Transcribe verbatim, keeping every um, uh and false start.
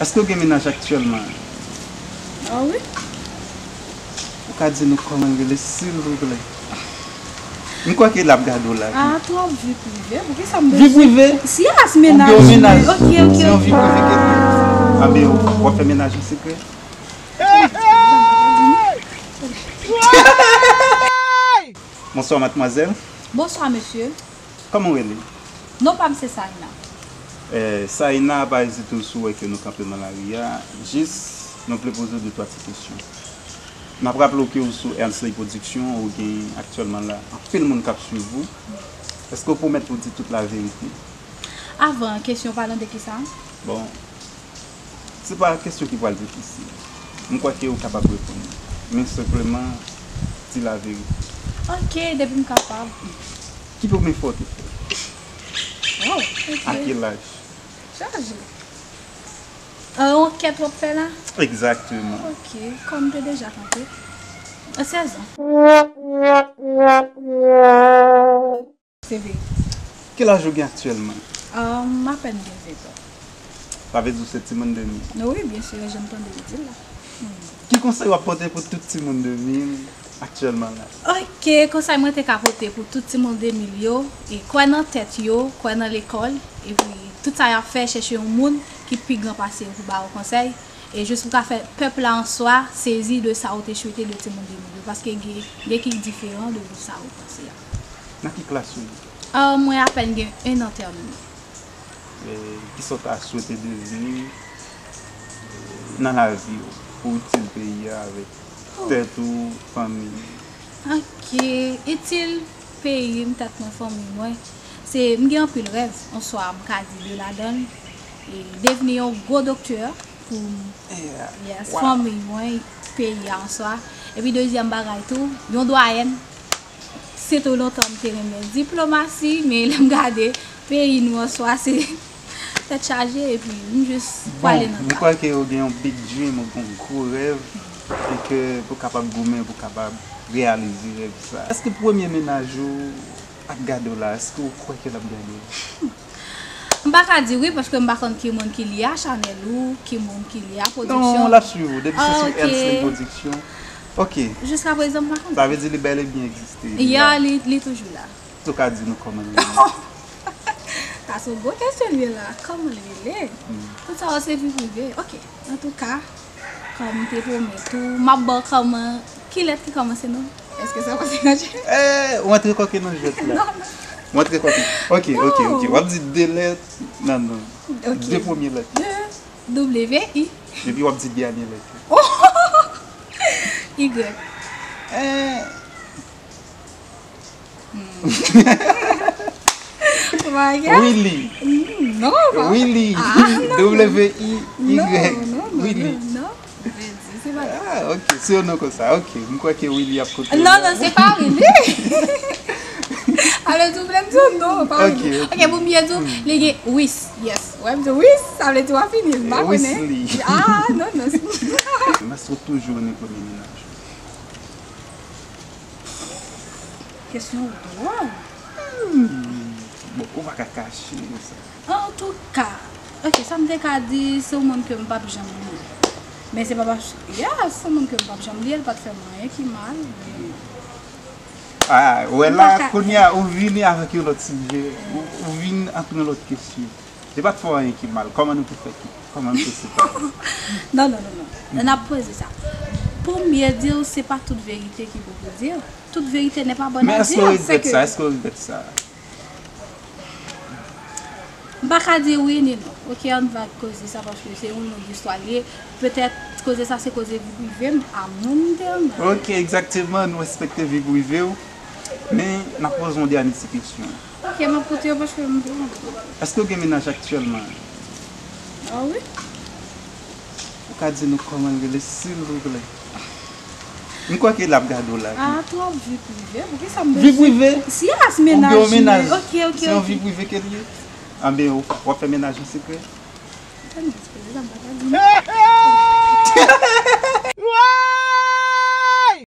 Èske w gen mennaj aktyèlman? Ah wi. Ou ka di nou kòman l rele, silvouplè? M kwè ke l ap gade w la. Ah, twòp vi prive. Poukisa m bezwen? Vi prive? Yes, mennaj. Ou gen yon mennaj? Ok, ok, ok. Se yon vi prive ke l ye. Anben, w ap fè mennaj an sekrè? Bonswa, madmwazèl. Bonswa, mesye. Kòman w rele? Non pa m se Saïna. Eh, Saïna, pa ezite si w wè ke nou kanpe nan lari a. Jis, nou vle poze w de twa ti kesyon. N ap raple w ke w sou Ernsley Production, ou gen aktyèlman la anpil moun k ap swiv ou. Èske w pwomèt pou w di tout laverite? Avan, kesyon pale de kisa? Bon, se pa kesyon ki pral difisil. M kwè ke ou kapab reponn li. Men senpleman, di laverite. Ok, depi m kapab. Ki premye fwa w te fè? Oh, ok. A ki laj? Chaje. Euh, yon ankèt w ap fè la? Egzakteman. Ok, kòm te deja kanpe. Euh, sèz an. Se vre. Ki laj ou gen aktyèlman? Um, m apèn gen ven tan. Sa vle di w se timoun de mil? Wi, byen si, jan m tande w di l la. Hmm. Ki konsèy w ap pote pou tout timoun de mil aktyèlman la? Ok, konsèy mwen te ka pote pou tout timoun de mil yo, e kwè nan tèt yo, kwè nan lekòl, epi tout sa y ap fè, chèche yon moun ki pi gran pase yo pou ba yo konsèy. E jis pou ka fè pèp la an swa sezi de sa ou te swete de timoun de mil yo, paske gen, gen ki diferan de sa ou panse a. Nan ki klas ou ye? Ah, mwen apèn gen en an tèmine. E kisa w ta swete devni, e, nan lavi w pou w itil peyi a avèk tèt ou, fanmi w? Ok, itil peyi m, tèt mwen, fanmi mwen. Se, m gen anpil rèv, an swa m ka di de ladan l, e devni yon gwo doktè pou m, yes, fanmi mwen, peyi a an swa. Epi dezyèm bagay tou, yon dwayèn. Se tou lontan m te renmen diplomasi, men lè m gade peyi nou an swa, se tèt chaje, epi m jis prale nan ta. Bon, m kwè ke ou gen yon big dream, ou gen yon gwo rèv, e ke pou kapab goumen, pou kapab reyalize rèv sa. Èske premye mennaj ou ap gade w la, èske ou kwè ke l ap gade w? M pa ka di wi, paske m pa konn ki moun ki li a, chanèl ou, ki moun ki li a, pwodiksyon. Non, l ap swiv ou, depi se sou Ernsley Production. Ok. Jiska prezan, m pa konn. Sa vle di li bèl e byen egziste, li la. Ya, li, li toujou la. Ou ka di nou kòman li rele? Sa se yon gwo kesyon li la. Kòman li rele? Hmm. Tout sa yo se vi prive. Ok. Antouka, kòm m te pwomèt ou, m ap ba w kòman, ki lèt ki kòmanse non? Èske sa pa se nan jwèt? Eh, ou antre kòken nan jwèt la. Non, non. Ou antre kòken. Ok, ok, ok. Non. W ap di de lèt nan non. Ok. De premye lèt. De W I. Epi w ap di dènye lèt. Y. Eh. Hmm. Willy. Hmm, non, pa Willy. Ah, non, non. W I Y. Non, non, non, Willy. Non, non. Willy, se pa. Ah, ok. Se yon non konsa. Ok. M kwè ke Willy ap koute. Non, non, se pa Willy. Ale, tou vle m di w non, pa Willy. Ok, ok. Ok, pou m byen di w, hmm, li gen Wis. Yes. Wè, m di Wis, sa vle di w ap fini. M pa konnen. Wesley. Ah, non, non. Èske w toujou renmen premye mennaj ou? Kesyon dwòl. Hmm. Bon, ou pa ka kache sa. Antouka, ok, sa m te ka di, se yon moun ke m p ap janm bliye. Men se pa pas-, yes, se yon moun ke m p ap janm bliye, l pa t fè m anyen ki mal, men. Ah, wè la, kounye a, ou vini avèk yon lòt sijè, ou, ou vin antre yon lòt kesyon. Li pa t fè w anyen ki mal. Kòman nou te fè ki, kòman nou te separe? Non, non, non, non. N ap poze sa. Pou m byen di w, se pa tout verite ki bon pou di. Tout verite n'est pas bonne à dire. Men èske w regrèt sa? Èske w regrèt sa? M pa ka di wi ni non. Ok, ann va koze sa paske se yon long istwa li ye. Petèt koze sa se koze vi prive m, a moun m te renmen. Ok, egzakteman, nou respekte vi prive w. Men, n ap poze yon dènye ti kesyon. Ok, m ap koute w paske m vle konprann. Èske w gen mennaj aktyèlman? Ah wi. Ou ka di nou kòman l rele, silvouplè? M kwè ke l ap gade w la. Ah, twòp vi prive. Poukisa m bezwen? Vi prive? Si, as mennaj mwen. Ou gen yon mennaj. Ok, ok, ok. Se yon vi prive ke l ye. Anben, w ap fè mennaj an sekrè? Tande, se pou sa m pa ka di.